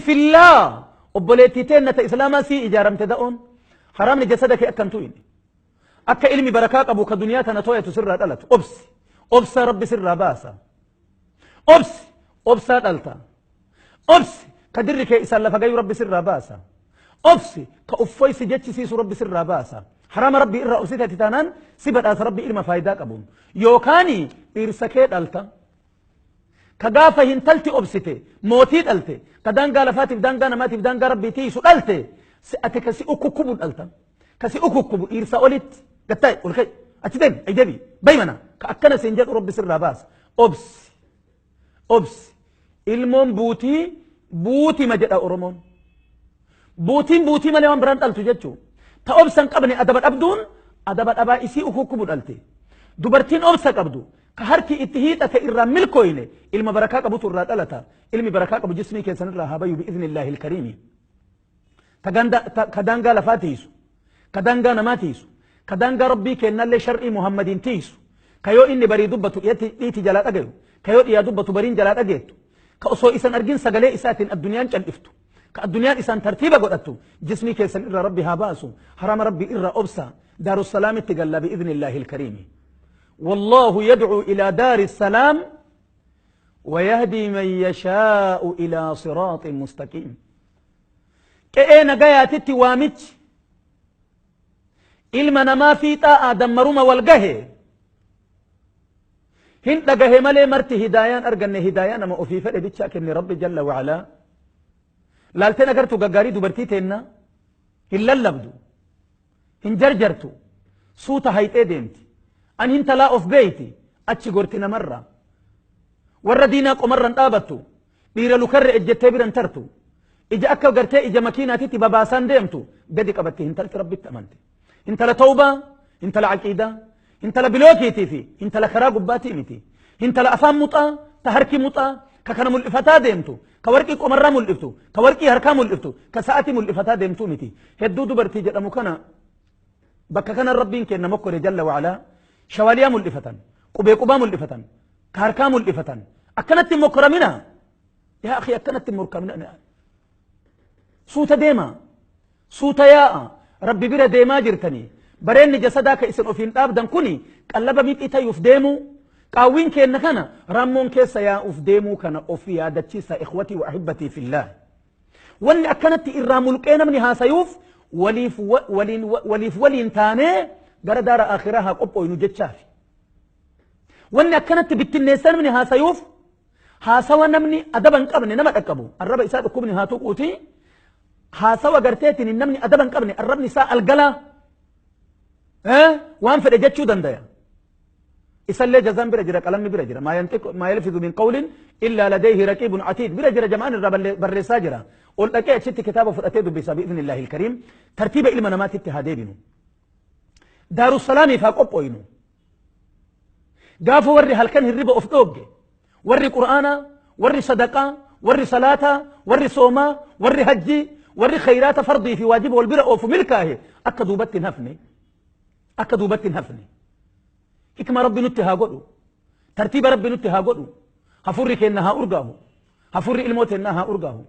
Fillaa obboleettii teenna ta islaamaa sii ijaaramte da'oon haraamni jasada kee akka hin tu'ine. Akka ilmi barakaa qabu ka duniyaa tana tooyatu sirraa dhalatu. Obsi. Obsaa Rabbi sirraa baasa. Obsi. Obsaa dhalta. Obsi. Ka dirri kee isaan lafa gayu Rabbi sirraa baasa. Obsi. Ka uffoy si jechisiisu Rabbi sirraa baasa. Haraama Rabbi irraa obsite ati taanaan si badhaasa Rabbi ilma faayidaa qabuun. Yookaani dhiirsa kee dhalta. Ka gaafa hintalti obsite mootii dhalte ka daangaa lafaatiif daangaa namaatiif daangaa Rabbii tiisu dhalte si ati ka si ukukkubu dhalta. Ka si ukukkubu dhiirsa olitti gattaa'e ol ka'i achi deemi ayi deebi bayi mana ka akkana siin jedhu Rabbi sirraa baasa. Obsi. Obsi. Ilmoon buutii buutima jedha Oromoon. Buutiin buutii malee waan biraan dhaltu jechuu. Ta obsa hin qabne adaba dhabduun adaba dhabaa isii ukukkubu dhalte. Dubartiin obsa qabdu ka harki itti hiixate irraa milkooyne ilma barakaa qabutu irraa dhalata. Ilmi barakaa qabu jismii keessan irraa haa bayu bi'iznillaahi ilkariimi. Ka daangaa lafaa tiisu, ka daangaa namaa tiisu, ka daangaa Rabbii keennallee shar'ii Muhammadiin tiisu, ka yoo inni barii dubbatu dhiiti jalaa dhagayu, ka yoo dhiyaa dubbatu bariin jalaa dhageettu, ka osoo isan argin sagalee isaatiin addunyaan cal'iftu, ka addunyaan isaan tartiiba godhattu, jismii keessan irraa Rabbi haa baasu, harama Rabbii irraa obsa, Daarussalaamitti galla bi'iznillaahi ilkariimi. Wallaahu yad'uu ilaa daari salaam ويهدي من يشاء إلى صراط مستقيم. Qe'ee nagayaatitti waamichi ilma namaa fiixaa aadammaruma wal gahe hin dhagahe malee marti hidaayaan arganne. Hidaayaa nama ofii fedhe bichaa kenne Rabbi jalla wa'alaa. Laalteen agartu gaggaarii dubartii teenna hin lallabdu, hin jarjartu, suuta hayxee deemti. An hintalaa of beeyti achi gorti namarraa warra diinaa qomarran dhaabattu, dhiira lukarra ejjettee biran tartu, ija akka gartee ija makiinaatitti babaasaan deemtu gadi qabatti. Hintalti Rabbitti amante, hintala tawbaa, hintala aqiidaa, hintala bilookiitii fi hintala karaa gubbaatii miti. Hintala afaan muxaa ta harki muxaa ka kana mul'ifataa deemtu, ka warqii qomarraa mul'iftu, ka warqii harkaa mul'iftu, ka sa'atii mul'ifataa deemtuu miti. Hedduu dubartii jedhamu kana bakka kana Rabbiin kenna mokkore jalla wa'alaa shawaliyaa mul'ifatan, qubee qubaa mul'ifatan, ka harkaa mul'ifatan. Akkanatti hin mokkoramina yaa akhi, akkanatti hin mokkoramina. Suuta deema, suuta yaa'a, Rabbi bira deemaa jirtanii. Bareenni jasadaa ka isin ofiin dhaabdan kuni qallaba mixii tayuuf deemuu, qaawwiin keenna kana rammoon keessa yaa'uuf deemuu kana of yaadachiisa. Ikhwatii wa ahibbatii fillaah, wanni akkanatti irraa mulqee namni haasayuuf waliif waliin waliif waliin taanee gara daara akhiraa haa qophooynu jechaafi. Wanni akkanatti bittinneessa namni haasayuuf haasawa namni adaba hin qabne nama dhaqqabu arraba isaa dhukkubni haa tuquuti. Haasawa garteetiin namni adaba hin qabne arrabni isaa algalaa waan fedhe jechuu dandaya. Isallee jazaan bira jira, qalamni bira jira. Maa yantiqu maa yalfidu min qawlin illaa ladayhi raqiibun atiid bira jira, jamaan irraa barreessaa jira. Ol dhaqee achitti kitaaba fudhatee dubbisa bi'iznillaahi ilkariim. Tartiiba ilma namaatitti haa deebinu, Daarussalaamiif haa qophooynu. Gaafa warri halkan hirriba of dhoogge, warri qur'aanaa, warri sadaqaa, warri salaataa, warri soomaa, warri hajjii, warri khayraata fardii fi waajiba wal bira oofu milkaahe, akka duubatti hin hafne, akka duubatti hin hafne. Hikma Rabbi nutti haa godhu, tartiiba Rabbi nutti haa godhu. Hafuurri keenna haa urgaahu, hafuurri ilmoo teennaa haa urgaahu.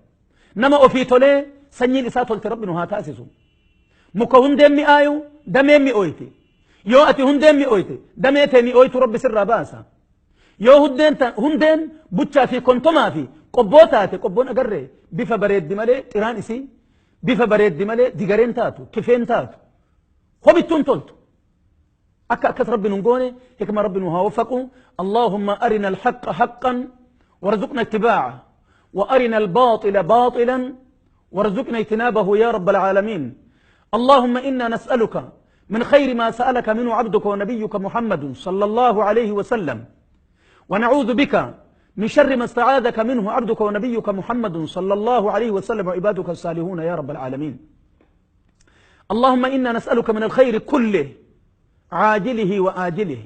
Nama ofii tolee sanyiin isaa tolte Rabbi nu haa taasisu. Muka hundeen mi'aayu dameen mi'ooyti. Yoo ati hundeen mi'ooyte damee tee mi'ooytu Rabbi sirraa baasa. Yoo hundeen buchaa fi kontomaa fi qobboo taate, qobboon agarree bifa bareeddi malee xiraan isii bifa bareeddi malee digareen taatu, kifeen taatu, hobittuun toltu. Akka akkas Rabbi nun goone hikma Rabbi nu haa waffaqu. Allahumma arina alhaqqa haqqan warzuqna ittibaa'a, wa arina albaaxila baaxilan وارزقنا اجتنابه يا رب العالمين. اللهم إنا نسألك من خير ما سألك منه عبدك ونبيك محمد صلى الله عليه وسلم، ونعوذ بك من شر ما استعاذك منه عبدك ونبيك محمد صلى الله عليه وسلم وعبادك الصالحون يا رب العالمين. اللهم إنا نسألك من الخير كله عاجله وآجله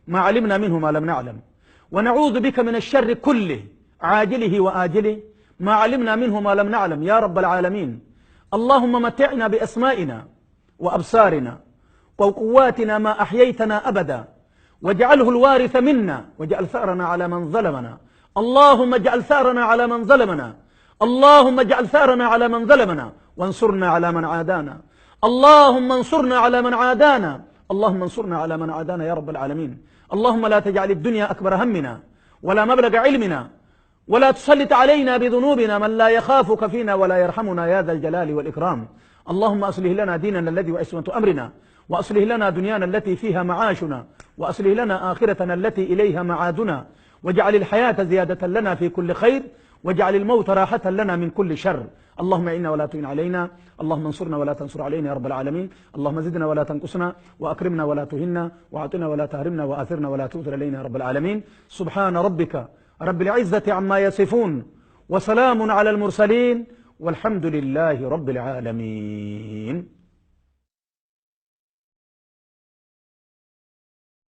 ما علمنا منه ما لم نعلم، ونعوذ بك من الشر كله عاجله وآجله ما علمنا منه ما لم نعلم يا رب العالمين. اللهم متعنا بأسمائنا وأبصارنا وقواتنا ما أحييتنا أبدا، واجعله الوارث منا، واجعل ثأرنا على من ظلمنا. اللهم اجعل ثأرنا على من ظلمنا. اللهم اجعل ثأرنا على من ظلمنا وانصرنا على من عادانا. اللهم انصرنا على من عادانا. اللهم انصرنا على من عادانا يا رب العالمين. اللهم لا تجعل الدنيا أكبر همنا ولا مبلغ علمنا، ولا تسلط علينا بذنوبنا من لا يخافك فينا ولا يرحمنا يا ذا الجلال والإكرام. اللهم أصلح لنا ديننا الذي هو عصمة أمرنا، وأصلح لنا دنيانا التي فيها معاشنا، وأصلح لنا آخرتنا التي إليها معادنا، واجعل الحياة زيادة لنا في كل خير، واجعل الموت راحة لنا من كل شر. اللهم إنا ولا تعن علينا، اللهم انصرنا ولا تنصر علينا يا رب العالمين. اللهم زدنا ولا تنقصنا، وأكرمنا ولا تهنا، وأعطنا ولا تهرمنا، وآثرنا ولا تؤثر علينا يا رب العالمين. سبحان ربك رب العزة عما يصفون، وسلام على المرسلين، والحمد لله رب العالمين.